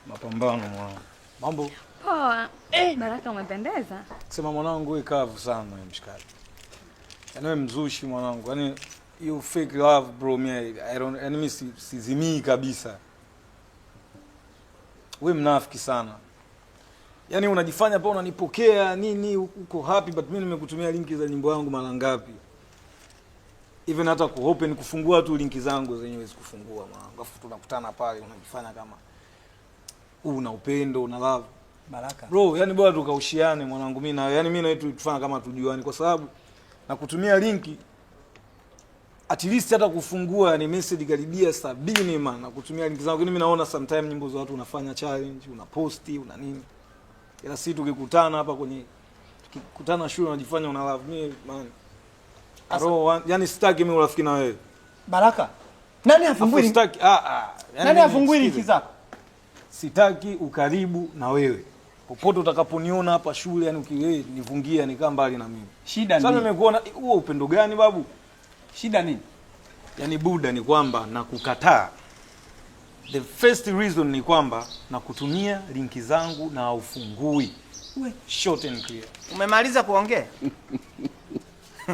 Mapambano mwanangu. Mambo. Poa. Baraka, umependeza. Sema mwanangu, wewe kavu sana wewe mshikaji. Yaani wewe mzushi mwanangu. Yaani you fake love bro, me I don't, yaani mimi sizimii kabisa. Wewe mnafiki sana. Yaani unajifanya pa unanipokea nini, uko happy, but mimi nimekutumia linki za nyimbo yangu mara ngapi? Even hata ku open kufungua tu linki zangu zenyewe zikufungua mwanangu. Afu tunakutana pale unajifanya kama una upendo, una love. Baraka. Bro, yani bora tukaushiane mwanangu mimi na yani mimi na wewe tufanya kama tujuane, kwa sababu na kutumia linki at least hata kufungua ni message karibia 70 man, na kutumia linki zangu. Lakini mimi naona sometime nyimbo za watu unafanya challenge, unaposti, una nini. Ila si tukikutana hapa kwenye tukikutana shule unajifanya una love me man. I don't want, yani sitaki mimi urafiki na wewe. Baraka. Nani afungui? Sitaki ah ah. Yani nani afungui linki zako? Sitaki ukaribu na wewe. Popote utakaponiona hapa shule, yani ukiwe nivungia nikaa mbali na mimi. Shida nini? Sasa nimekuona huo upendo gani babu? Shida nini? Yaani buda ni kwamba nakukataa. The first reason ni kwamba nakutumia linki zangu na haufungui. Short and clear. Umemaliza kuongea?